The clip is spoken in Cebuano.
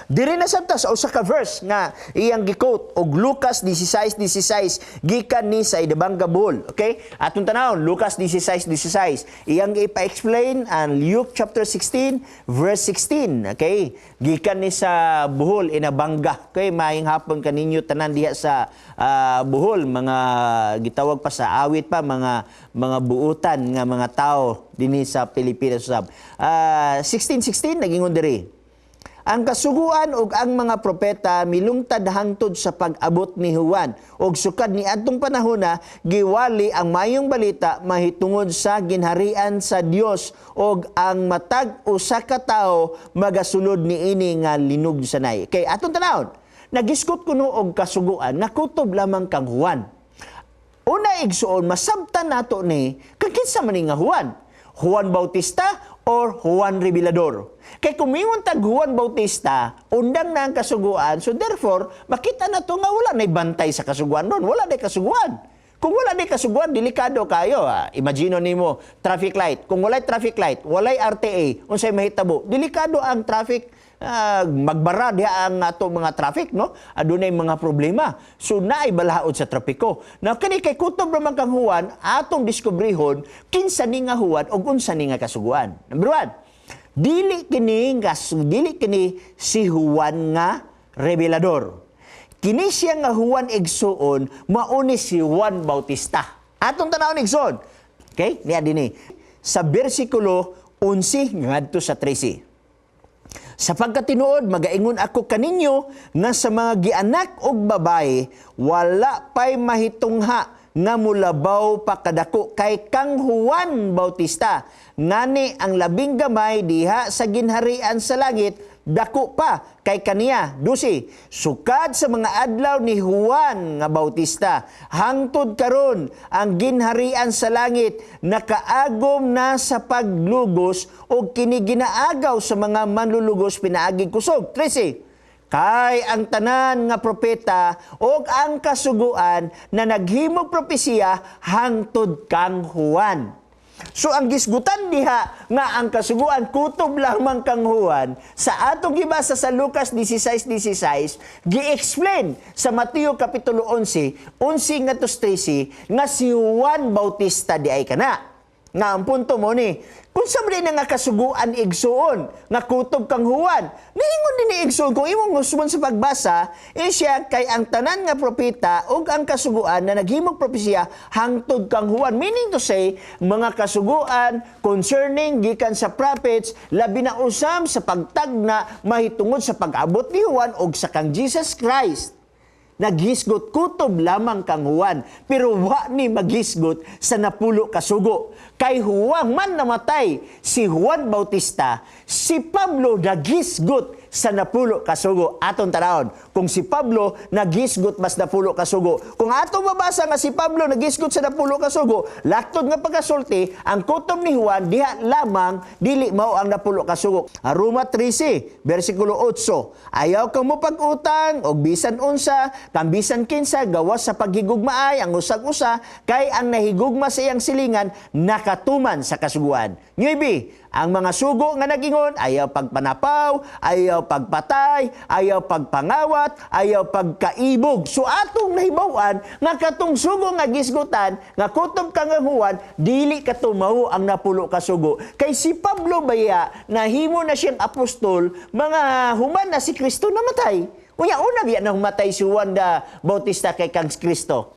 Diri na sabta sa usa ka verse nga iyang gi-quote og Lucas 16:16 gikan ni sa Inabanga, Bohol. Okay? Atong tanawon Lucas 16:16. Iyang ipa-explain ang Luke chapter 16 verse 16. Okay? Gikan ni sa Bohol, Inabanga. Okay, maayong hapon kaninyo tanan diha sa Bohol, mga gitawag pa sa awit pa mga buutan nga mga tao dinhi sa Pilipinas usab. 16:16 nagingon diri. Ang kasuguan ug ang mga propeta milungtad hangtod sa pag-abot ni Juan, ug sukad ni adtong panahona giwali ang maayong balita mahitungod sa ginharian sa Dios, ug ang matag usa ka tawo magasulod niini nga linugsanay. Kay atong tanawon, nagisgot kuno og kasuguan nga kutob lamang kang Juan. Una, igsuon, masabtan nato ni kang kinsa man ni nga Juan. Juan Bautista or Juan Revelador? Kay kung mingon tag Juan Bautista, undang na ang kasuguan, so therefore, makita na to nga wala na bantay sa kasuguan ron. Wala na kasuguan. Kung wala na kasuguan, delikado kayo. Ha? Imagine nimo traffic light. Kung walay traffic light, walay RTA, unsay mahitabo? Delikado ang traffic, magbara diha ang ato mga traffic, no? Adunay mga problema, so naay balaod sa trapiko na kani. Kay kutob raman kang Juan, atong diskubrihon kinsa ni nga Juan ug unsa ni nga kasuguan. Number one, dili kini si Juan nga Revelador. Kini siya nga Juan, igsuon, mauni si Juan Bautista. Atong tanawon, igsuon, okay, niya dinhi sa bersikulo 11 ngadto sa 13. "Sa pagkatinuod, magaingon ako kaninyo nga sa mga gianak og babae, wala pa'y mahitungha nga mulabaw pa kadako kay kang Juan Bautista. Ngani ang labing gamay diha sa ginharian sa langit, dako pa kay kaniya." 12. "Sukad sa mga adlaw ni Juan nga Bautista hangtod karon, ang ginharian sa langit nakaagom na sa paglugos, ug kini ginaagaw sa mga manlulugos pinaaging kusog." 13. "Kay ang tanan nga propeta ug ang kasuguan na naghimog propesiya hangtod kang Juan." So ang gisgutan diha nga ang kasuguan kutob lamang kang Juan sa atong gibasa sa Lucas 16:16, gi-explain sa Mateo kapitulo 11, 11 ngadto 13 nga si Juan Bautista di ay kana. Nga ang punto mo ni, kung sa na nga kasuguan, igsuon, nga kutob kang Juan, niingon din ni, igsuon, kung imong husbon sa pagbasa, eh siya kay ang tanan nga propeta ug ang kasuguan na naghimog propesiya hangtod kang Juan. Meaning to say, mga kasuguan concerning gikan sa prophets, labi na usam sa pagtagna mahitungod sa pag-abot ni Juan ug sa kang Jesus Christ. Naghisgot kutob lamang kang Juan, pero wa ni maghisgot sa 10 kasugo. Kay Juan man namatay si Juan Bautista, si Pablo naghisgot sa 10 kasugo. Aton tanawon, kung si Pablo naghisgot mas 10 kasugo. Kung ato mabasa nga si Pablo naghisgot sa 10 kasugo, laktod nga pagkasulti, ang kutob ni Juan diha lamang, dili mao ang 10 kasugo. Roma 13, versikulo 8. "Ayaw kang mo pag-utang og bisan unsa kang bisan kinsa gawas sa paghigugmaay ang usag-usa, kay ang nahigugma sa iyang silingan nakatuman sa kasuguan." 9, ang mga sugo nga nagingon, ayaw pagpanapaw, ayaw pagpatay, ayaw pagpangawat, ayaw pagkaibog. So atong nahibaw-an nga katong sugo nga gisgutan, nga kutob kang Juan, dili kato mao ang 10 ka sugo. Kay si Pablo baya, nahimo na siyang apostol, mga human na si Kristo namatay. Unya, una biya na humatay si Juan da Bautista kay kang Kristo.